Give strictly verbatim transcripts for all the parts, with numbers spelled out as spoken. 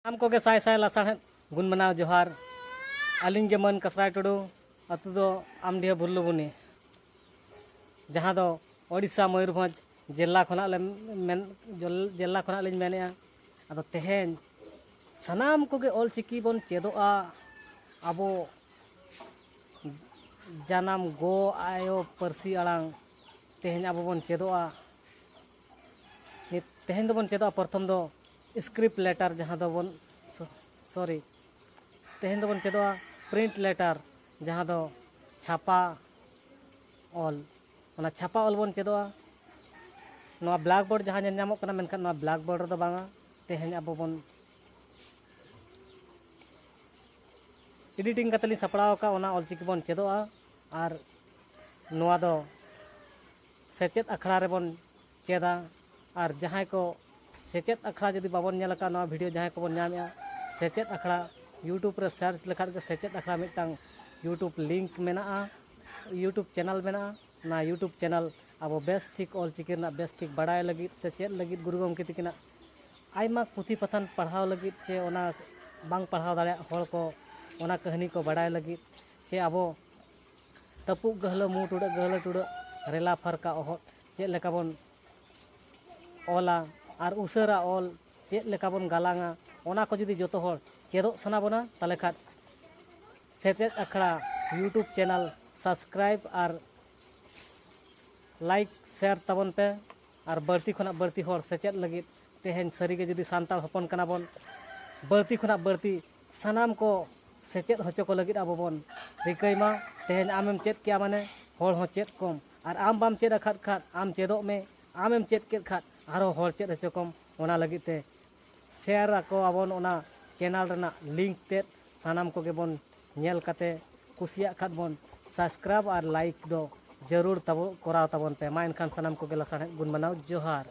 ᱥᱟᱱᱟᱢ ᱠᱚᱜᱮ ᱥᱟᱭ ᱥᱟᱭ ᱞᱟᱥᱟᱲᱦᱮᱫ ᱜᱩᱱ ᱢᱟᱱᱟᱣ ᱡᱚᱦᱟᱨ᱾ ᱟᱹᱞᱤᱧ ᱜᱮ ᱢᱟᱹᱱ ᱠᱟᱥᱨᱟᱭ ᱴᱩᱰᱩ, ᱟᱹᱛᱩ ᱫᱚ ᱟᱢᱰᱤᱦᱟᱹ ᱵᱷᱩᱨᱞᱩᱵᱩᱱᱤ, ᱡᱟᱦᱟᱸ ᱫᱚ ᱳᱰᱤᱥᱟ ᱢᱚᱭᱩᱨᱵᱷᱚᱸᱡᱽ ᱡᱮᱞᱟ ᱠᱷᱚᱱᱟᱜ ᱞᱮ ᱢᱮᱱ, ᱡᱮᱞᱟ ᱠᱷᱚᱱᱟᱜ ᱞᱤᱧ ᱢᱮᱱᱮᱫᱼᱟ᱾ ᱟᱫᱚ ᱛᱮᱦᱮᱧ ᱥᱟᱱᱟᱢ ᱠᱚᱜᱮ ᱚᱞᱪᱤᱠᱤ ᱵᱚᱱ ᱪᱮᱫᱚᱜᱼᱟ, ᱟᱵᱚ ᱡᱟᱱᱟᱢ ᱜᱚ ᱟᱭᱳ ᱯᱟᱹᱨᱥᱤ ᱟᱲᱟᱝ ᱛᱮᱦᱮᱧ ᱟᱵᱚ ᱵᱚᱱ ᱪᱮᱫᱚᱜᱼᱟ᱾ ᱱᱤᱛ ᱛᱮᱦᱮᱧ ᱫᱚᱵᱚᱱ ᱪᱮᱫᱚᱜᱼᱟ ᱯᱨᱚᱛᱷᱚᱢ ᱫᱚ script letter, ᱡᱟᱦᱟᱸ ᱫᱚᱵᱚᱱ, ᱥᱚ-, sorry, ᱛᱮᱦᱮᱧ ᱫᱚᱵᱚᱱ ᱪᱮᱫᱚᱜᱼᱟ print letter, ᱡᱟᱦᱟᱸ ᱫᱚ ᱪᱷᱟᱯᱟ ᱚᱞ᱾ ᱚᱱᱟ ᱪᱷᱟᱯᱟ ᱚᱞ ᱵᱚᱱ ᱪᱮᱫᱚᱜᱼᱟ᱾ ᱱᱚᱣᱟ blackboard ᱡᱟᱦᱟᱸ ᱧᱮᱞ ᱧᱟᱢᱚᱜ ᱠᱟᱱᱟ, ᱢᱮᱱᱠᱷᱟᱱ ᱱᱚᱣᱟ blackboard ᱨᱮᱫᱚ ᱵᱟᱝᱟ᱾ ᱛᱮᱦᱮᱧ ᱟᱵᱚ ᱵᱚᱱ editing ᱠᱟᱛᱮ ᱞᱤᱧ ᱥᱟᱯᱲᱟᱣ ᱟᱠᱟᱫ, ᱚᱱᱟ ᱚᱞᱪᱤᱠᱤ ᱵᱚᱱ ᱪᱮᱫᱚᱜᱼᱟ᱾ ᱟᱨ ᱱᱚᱣᱟ ᱫᱚ ᱥᱮᱪᱮᱫ ᱟᱠᱷᱲᱟ ᱨᱮᱵᱚᱱ ᱪᱮᱫᱟ᱾ ᱟᱨ ᱡᱟᱦᱟᱸᱭ ᱠᱚ ᱥᱮᱪᱮᱫ ᱟᱠᱷᱲᱟ ᱡᱩᱫᱤ ᱵᱟᱵᱚᱱ ᱧᱮᱞ ᱟᱠᱟᱫ, ᱱᱚᱣᱟ video ᱡᱟᱦᱟᱸᱭ ᱠᱚᱵᱚᱱ ᱧᱟᱢᱮᱫᱼᱟ, ᱥᱮᱪᱮᱫ ᱟᱠᱷᱲᱟ YouTube ᱨᱮ search ᱞᱮᱠᱷᱟᱱ ᱜᱮ ᱥᱮᱪᱮᱫ ᱟᱠᱷᱲᱟ ᱢᱤᱫᱴᱟᱝ YouTube link ᱢᱮᱱᱟᱜᱼᱟ, YouTube channel ᱢᱮᱱᱟᱜᱼᱟ᱾ ᱚᱱᱟ YouTube channel ᱟᱵᱚ ᱵᱮᱥ ᱴᱷᱤᱠ ᱚᱞᱪᱤᱠᱤ ᱨᱮᱱᱟᱜ ᱵᱮᱥ ᱴᱷᱤᱠ ᱵᱟᱲᱟᱭ ᱞᱟᱹᱜᱤᱫ ᱥᱮ ᱪᱮᱫ ᱞᱟᱹᱜᱤᱫ ᱜᱩᱨᱩ ᱜᱚᱢᱠᱮ ᱛᱤᱠᱤᱱᱟᱜ ᱟᱭᱢᱟ ᱯᱩᱛᱷᱤ ᱯᱟᱛᱷᱟᱢ ᱯᱟᱲᱦᱟᱣ ᱞᱟᱹᱜᱤᱫ ᱪᱮ ᱚᱱᱟ ᱵᱟᱝ ᱯᱟᱲᱦᱟᱣ ᱫᱟᱲᱮᱭᱟᱜ ᱦᱚᱲ ᱠᱚ ᱚᱱᱟ ᱠᱟᱹᱦᱱᱤ ᱠᱚ ᱵᱟᱲᱟᱭ ᱞᱟᱹᱜᱤᱫ ᱪᱮ ᱟᱵᱚ ᱛᱟᱹᱯᱩᱜ ᱜᱟᱹᱦᱞᱟᱹ ᱢᱩ ᱴᱩᱰᱟᱹᱜ ᱜᱟᱹᱦᱞᱟᱹ ᱴᱩᱰᱟᱹᱜ ᱨᱮᱞᱟ ᱯᱷᱟᱨᱠᱟ ᱚᱦᱚᱫ ᱪᱮᱫ ᱞᱮᱠᱟ ᱵᱚᱱ ᱚᱞᱟ ᱟᱨ ᱩᱥᱟᱹᱨᱟ ᱚᱞ ᱪᱮᱫ ᱞᱮᱠᱟ ᱵᱚᱱ ᱜᱟᱞᱟᱝᱟ, ᱚᱱᱟ ᱠᱚ ᱡᱩᱫᱤ ᱡᱚᱛᱚ ᱦᱚᱲ ᱪᱮᱫᱚᱜ ᱥᱟᱱᱟ ᱵᱚᱱᱟ, ᱛᱟᱦᱚᱞᱮ ᱠᱷᱟᱱ ᱥᱮᱪᱮᱫ ᱟᱠᱷᱲᱟ YouTube channel subscribe ᱟᱨ like share ᱛᱟᱵᱚᱱ ᱯᱮ᱾ ᱟᱨ ᱵᱟᱹᱲᱛᱤ ᱠᱷᱚᱱᱟᱜ ᱵᱟᱹᱲᱛᱤ ᱦᱚᱲ ᱥᱮᱪᱮᱫ ᱞᱟᱹᱜᱤᱫ, ᱛᱮᱦᱮᱧ ᱥᱟᱹᱨᱤᱜᱮ ᱡᱩᱫᱤ ᱥᱟᱱᱛᱟᱲ ᱦᱚᱯᱚᱱ ᱠᱟᱱᱟ ᱵᱚᱱ, ᱵᱟᱹᱲᱛᱤ ᱠᱷᱚᱱᱟᱜ ᱵᱟᱹᱲᱛᱤ ᱥᱟᱱᱟᱢ ᱠᱚ ᱥᱮᱪᱮᱫ ᱦᱚᱪᱚ ᱠᱚ ᱞᱟᱹᱜᱤᱫ ᱟᱵᱚ ᱵᱚᱱ ᱨᱤᱠᱟᱹᱭ ᱢᱟ᱾ ᱛᱮᱦᱮᱧ ᱟᱢᱮᱢ ᱪᱮᱫ ᱠᱮᱜᱼᱟ ᱢᱟᱱᱮ ᱦᱚᱲ ᱦᱚᱸ ᱪᱮᱫ ᱠᱚᱢ, ᱟᱨ ᱟᱢ ᱵᱟᱢ ᱪᱮᱫ ᱟᱠᱟᱫ ᱠᱷᱟᱱ ᱟᱢ ᱪᱮᱫᱚᱜ ᱢᱮ, ᱟᱢᱮᱢ ᱪᱮᱫ ᱠᱮᱫ ᱠᱷᱟᱱ ᱟᱨᱦᱚᱸ ᱦᱚᱲ ᱪᱮᱫ ᱦᱚᱪᱚ ᱠᱚᱢ᱾ ᱚᱱᱟ ᱞᱟᱹᱜᱤᱫ ᱛᱮ share ᱟᱠᱚ ᱟᱵᱚᱱ ᱚᱱᱟ channel ᱨᱮᱱᱟᱜ link ᱛᱮᱫ, ᱥᱟᱱᱟᱢ ᱠᱚᱜᱮ ᱵᱚᱱ ᱧᱮᱞ ᱠᱟᱛᱮ ᱠᱩᱥᱤᱭᱟᱜ ᱠᱷᱟᱱ ᱵᱚᱱ subscribe ᱟᱨ like ᱫᱚ ᱡᱟᱹᱨᱩᱲ ᱛᱟᱵᱚ ᱠᱚᱨᱟᱣ ᱛᱟᱵᱚᱱ ᱯᱮ᱾ ᱢᱟ ᱮᱱᱠᱷᱟᱱ ᱥᱟᱱᱟᱢ ᱠᱚᱜᱮ ᱞᱟᱥᱟᱲᱦᱮᱫ ᱜᱩᱱ ᱢᱟᱱᱟᱣ ᱡᱚᱦᱟᱨ᱾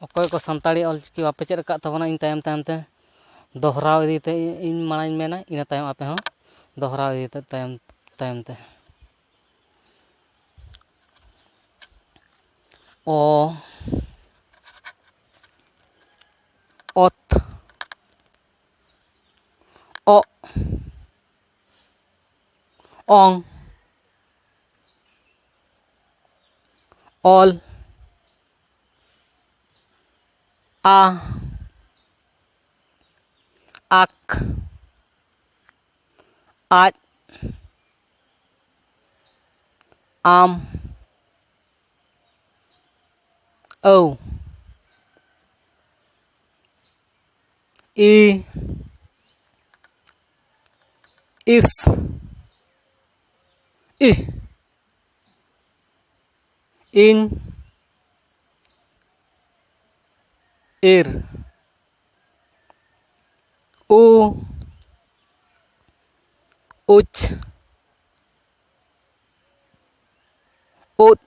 ᱚᱠᱚᱭ ᱠᱚ ᱥᱟᱱᱛᱟᱲᱤ ᱚᱞᱪᱤᱠᱤ ᱵᱟᱯᱮ ᱪᱮᱫ ᱟᱠᱟᱫ ᱛᱟᱵᱚᱱᱟ, ᱤᱧ ᱛᱟᱭᱚᱢ ᱛᱟᱭᱚᱢ ᱛᱮ ᱫᱚᱦᱨᱟᱣ ᱤᱫᱤ ᱛᱮ ᱤᱧ ᱢᱟᱲᱟᱝ ᱤᱧ ᱢᱮᱱᱟ, ᱤᱱᱟᱹ ᱛᱟᱭᱚᱢ ᱟᱯᱮ ᱦᱚᱸ ᱫᱚᱦᱨᱟᱣ ᱤᱫᱤ ᱛᱮ ᱛᱟᱭᱚᱢ ᱛᱟᱭᱚᱢ ᱛᱮ᱾ ᱚ, ᱚᱛ, ᱚᱜ, ᱚᱝ, ᱚᱞ, ᱟ, ᱟᱠ, ᱟᱡ, ᱟᱢ, ᱟᱹᱣ, ᱤ, ᱤᱥ, ᱤᱦ, ᱤᱱ, ᱤᱨ, ᱩ, ᱩᱪ, ᱩᱫ,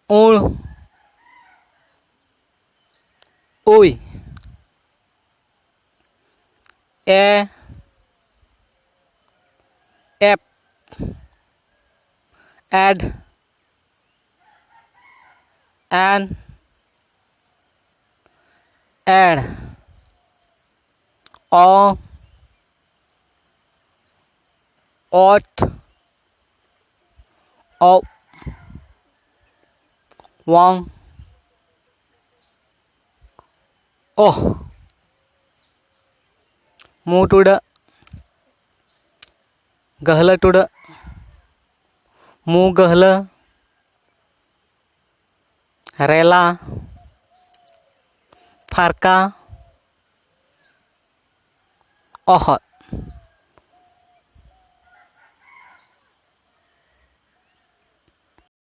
ᱩᱲ, ᱩᱭ, ᱮ, ᱮᱯ, ᱮᱰ, ᱮᱱ, ᱮᱲ, ᱚ, ᱚᱴ, ᱚᱯ, ᱣᱟᱝ, ᱚᱦ, ᱢᱩ ᱴᱩᱰᱟᱹᱜ, ᱜᱟᱹᱦᱞᱟᱹ ᱴᱩᱰᱟᱹᱜ, ᱢᱩ ᱜᱟᱹᱦᱞᱟᱹ, ᱨᱮᱞᱟ, ᱯᱷᱟᱨᱠᱟ, ᱚᱦᱚᱫ᱾